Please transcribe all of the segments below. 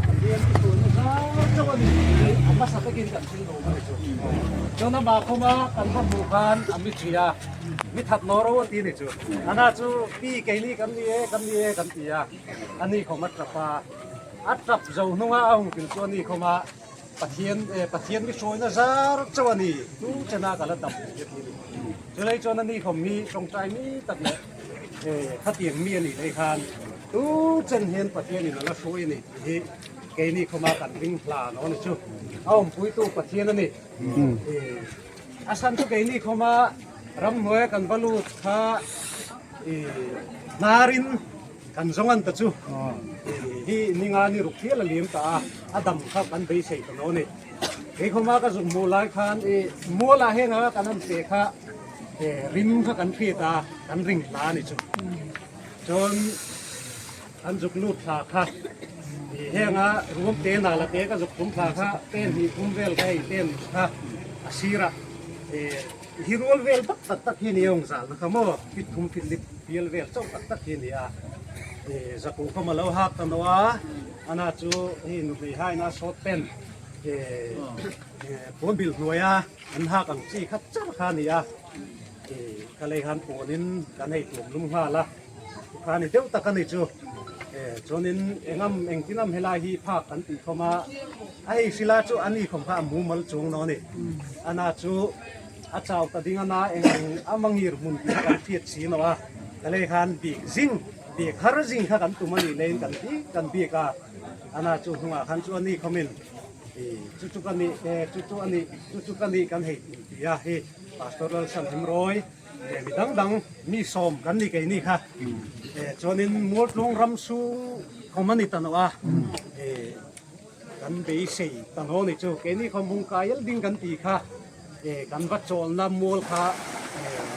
Pathian i tuan zar chauh a ni tih a hmasa takin kan thil lo a ni chu. Chuan amah khuma kan va hmuh khan a mi ṭhi a, mi that naw ro a ti ni chu. Ana chu pi keini kan ni e, kan ni e kan ti a, ani khawm a ṭap a, a ṭap zo hnunga a hung til chu ani khawm a Pathian Pathian mi hruaina zar chauh a ni tu chena ka la dam thei a ti a ni. Chulai chuan ani khawm hi tawngtai mi tak leh khatiang mi a nih lei khan tu chen hian Pathianin a la hruai a ni tih hi keini khawma kan ring hlan aw ni chu. A awmpuitu Pathian a ni. A san chu keini khawma ramhnuaia kan va lut kha hnarin Kan zawng an ta chu hi ninga ni ruk hial a liam ta a, a dam kha kan beisei ta lo a ni. Kei khawma ka zuk hmuh lai khan i mualah heng anga kan an pe kha rim kha kan hriat a, kan ring hla a ni chu. Chuan kan zuk lut thla kha i henga ruam te nal a te ka zuk thum thla kha pen hnih thum vel ka hei pen kha a sirah Hi rual vel tak tak tak hi nia ungzalna kha maw fit thum fit lip bial vel chauh tak tak hi nia zaku kha maw lo hak ta nawh a ana chu hei nuhlei haina short pant puan bil hnuaia an hak ang chi kha char kha a ni a ka lei khan puanin kan hei tuam lum nghal a. Kha ni deuh tak a ni chu. Chuanin engam engtinam helai hi phak kan tih khawm a, a hei hrila chu a ni khawm kha a mumal chuang no a ni. Ana chu a chau ta ding a na eng a mangir hmun tih kha kan hriat si no a, ka lei khan bik zing, bik har zing kha kan tum a nih leiin kan bik kan bik a, ana chu hnungah khan chu a ni khawmin chu chu ka nih chu chu a nih chu chu ka nih kan hei ti a hi Pastor Lalchhanhimrawi. Mi dang dang mi sawm kan ni keini kha chuanin Mualtlung ram sung khawm a ni ta nawh a kan beisei ta nawh a ni chu keini khaw hmung kai el ding kan tih kha kan va chawlna mual kha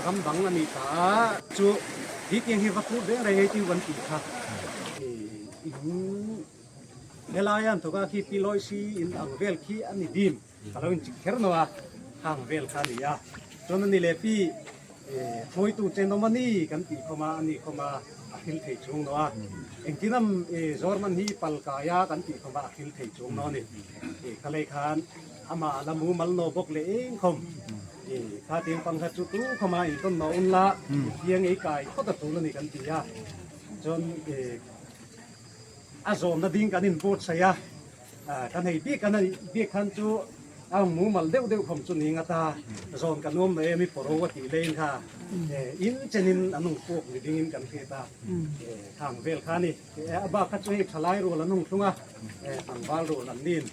ram dang a ni ta a chu hi tiang hi va phur reng reng ei tiu kan tih kha in helai an thawk a khi pi lawi si in ang vel khi a ni dim. Ka lo inchik kher no a, hang vel kha a ni a. Chuan a ni leh pi hruaitu chen awm a ni kan tih khawm a, a ni khawm a, a hril thei chung no a. Engtin am Zorman hi pal kai a kan tih khawm a, a hril thei chung no a ni. Ka lei khan amah a la mumal no bawk leh eng khawm. Kha tiang pang kha chu tu khawm a intawn no un la, thiang ei kai phawt a tul a ni kan ti a. Chuan a zawmna ding kan inbuatsaih a. Kan hei bik an bik khan chu a mumal deuh deuh khawm chu ni ngat a, zawn kan awm lo em i pawro a tih leiin kha in chenin an ung puk ni dingin kan hriat a, khang vel kha a ni. A bak kha chu hei thalai rual an ung thlung a, tlangval rual an nin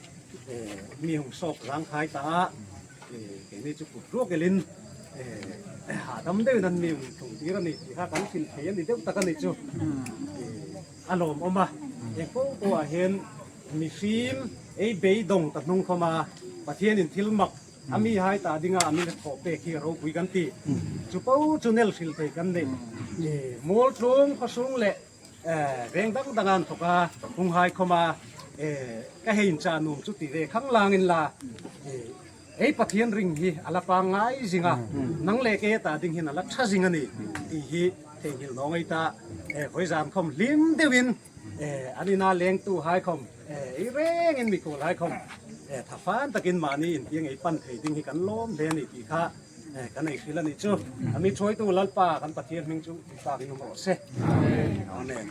mi hung sawk zangkhai ta a, keini chu kut ruakelin hahdam deuhin an mi ung thlung tir a ni tih kha kan hrilh thei a ni deuh tak a ni chu. A lawmawm a, eng pawh pawhah hian mihrim ei beidawng ta hnung khawm a, Pathianin thil mak a mi hai ta dinga a min thawh pek hi a ropui kan ti. Chu po chu nel hrilh thei kan nei. Mualtlung khawsung leh veng dang danga an thawk a, hunghai khawm a, ka hei inchah nuam chu ti ve khang langin la. Hei Pathian ring hi a la pangngai zing a, nang leh kei ata ding hian a la tha zing a ni tih hi theihnghilh nawng ei ta. Vawi zan khawm hlim deuhin an ina lengtu haikhawm ei rengin mikhual haikhawm tha fan takin mahni intiang ei pan thei ding hi kan lawm hle a ni tih kha kan ei hrilh a nih chu. A mi thuaitu Lalpa kan Pathian hming chu tihtlak in awm rawh se. Amen.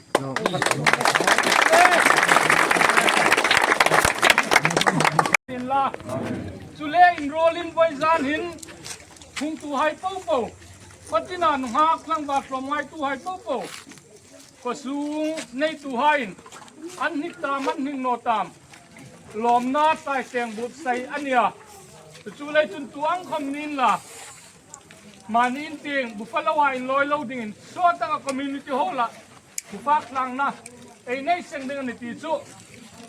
La chule in rolin voi zan hin phung tu hai po po khatina nu hak tlangval tlawm ngai tu hai po po ko sung nei tu hain an hnik tam an hnik no tam lawmna tai seng but sai ania chu lei chun tuang khom nin la Mahni in ting Buffalo ah in lawi lo ding in sawtanga community hall ah Bufa tlang na ei nei seng ding ani ti chu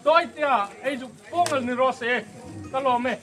tawi tia ei zuk pongal ni rawh se ka lawm e.